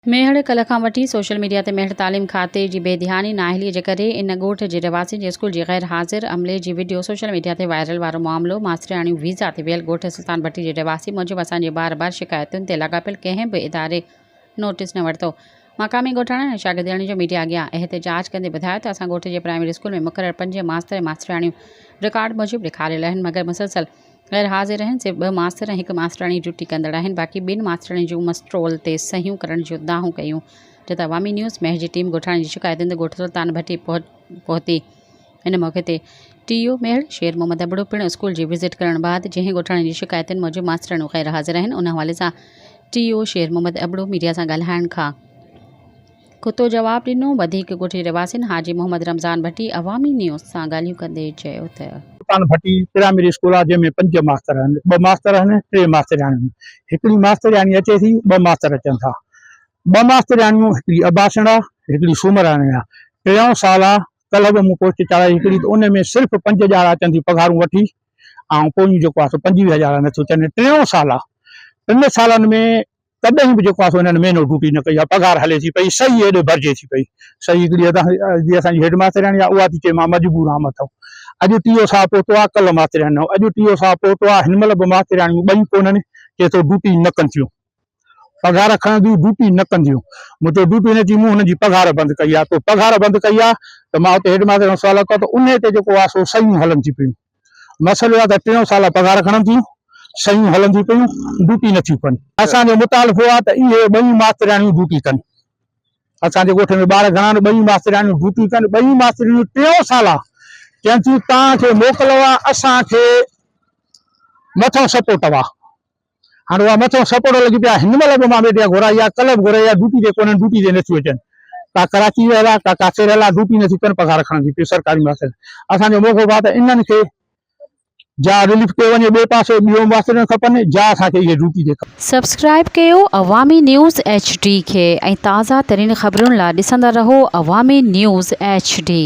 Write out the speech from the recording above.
ميهڙ، ڪلهه کان وٺي سوشل ميڊيا تي ميهڙ تعليم کاتي جي بي ڌياني نااهلي جي ڪري ان ڳوٺ جي رهواسين جي اسڪول جي غير حاضر عملي جي وڊيو سوشل ميڊيا تي وائرل وارو معاملو ماسترياڻيون ويزا تي ويل ڳوٺ سلطان ڀٽي جي رهواسي موجب اسان جي بار بار شڪايتن تي لاڳاپيل ڪنهن به اداري نوٽيس نه ورتو مقامي ڳوٺاڻن ۽ شاگردياڻين جو ميڊيا اڳيان احتجاج ڪندي ٻڌايو ته اسان ڳوٺ جي پرائمري اسڪول ۾ مقرر پنج ماستر ۽ ماسترياڻيون رڪارڊ موجب ڏيکاريل آهن مگر مسلسل غير حاضر آهن، صرف ٻه ماستر ۽ هڪ ماستراڻي ڊيوٽي ڪندڙ آهن، باقي ٻن ماسترن جون مسٽرول تي صحيحون ڪرڻ جون دانهون ڪيون، جتي عوامي نيوز مهر جي ٽيم ڳوٺاڻن جي شڪايتن تي ڳوٺ سلطان ڀٽي پهتي، ان موقعي تي ٽي او ميهڙ شير محمد ابڙو پڻ اسڪول جي وزٽ ڪرڻ بعد جنهن ڳوٺاڻن جي شڪايتن موجب ماسترڻيون غير حاضر آهن، ان حوالي سان T O Sher Muhammad Abro media سان ڳالهائڻ کان کتو جواب ڏنو، وڌيڪ ڳوٺ جي رهواسين حاجي محمد رمضان ڀٽي عوامي نيوز سان ڳالهيون ڪندي چيو ته. سلطان ڀٽي پرائمري اسڪول آهي جنهن ۾ پنج ماستر آهن، ٻه ماستر آهن ٽي ماسترياڻيون آهن، هڪڙي ماسترياڻي اچي ٿي ٻه ماستر اچن ٿا، ٻه ماسترياڻيون هڪڙي عباسڻ آهي هڪڙي سومراڻي آهي، ٽيون سال آهي ڪلهه به مون پوسٽ چاڙهائي هڪڙي ته ان ۾ صرف پنج ڄاڙا اچن ٿيون پگهارون وٺي ۽ پويون جيڪو آهي سو 25 هزار نٿيون اچن، ٽيون سال آهي ٽن سالن ۾ ڪڏهن به جيڪو آهي سو هنن مهينو ڊيوٽي نه ڪئي آهي، پگهار هلي ٿي پئي، صحيح هيڏي ڀرجي ٿي پئي، صحيح هڪڙي جي اسان جي هيڊ ماسترياڻي آهي اها ٿي چئي مان مجبور آهيان مٿئون اڄ ٽي او صاحب پهتو آهي ڪلهه ماسترياڻي نه اڄ ٽي او صاحب پهتو آهي هن مهل به ماسترياڻيون ٻئي ڪونهن چئي ٿو ڊيوٽي نه ڪنديون پگهار کڻنديون ڊيوٽي نه ڪنديون مون چيو ڊيوٽي نه چي مون هنن جي پگهار بند ڪئي آهي تو پگهار بند ڪئي آهي ته مان اتي هيڊ ماستر کان سوال ڪيو ته انهي تي جيڪو آهي سو صحيحون هلن ٿي پيون. مسئلو آهي ته ٽيون سال پگهار کڻن ٿيون، صحيحون هلن ٿيون پيون، ڊيوٽي نه ٿيون ڪن. اسان جو مطالبو آهي ته اهي ٻئي ماسترياڻيون ڊيوٽي ڪن. اسان جي ڳوٺ ۾ ٻار گهڻا آهن، ٻئي ماسترياڻيون ڊيوٽي ڪن. ٻئي ماسترياڻيون ٽيون سال آهي چون ٿيون توهان کي موڪل آهي، اسان کي مٿئون سپورٽ آهي. هاڻ اها مٿئون سپورٽ لڳي پيا، هن مهل به مان ميڊيا گهرائي آهي، ڪلهه به گهرائي آهي، ڊيوٽي تي ڪونهن، ڊيوٽي تي نٿيون اچن. ڪا ڪراچي ويل آهي، ڪا ڪاٿي رهيل آهي، ڊيوٽي نٿيون ڪن، پگهار کڻن ٿيون پيون سرڪاري ماستر. اسان جو موقف آهي ته انهن کي جا رليف ڪيو وڃي ٻئي پاسي ٻيو ماستريون کپن جا اسان کي اهي ڊيوٽي تي کپن. سبسڪرائيب ڪيو عوامي نيوز ايڇ ڊي کي ۽ تازه ترين خبرن لا ڏسندا رهو عوامي نيوز ايڇ ڊي.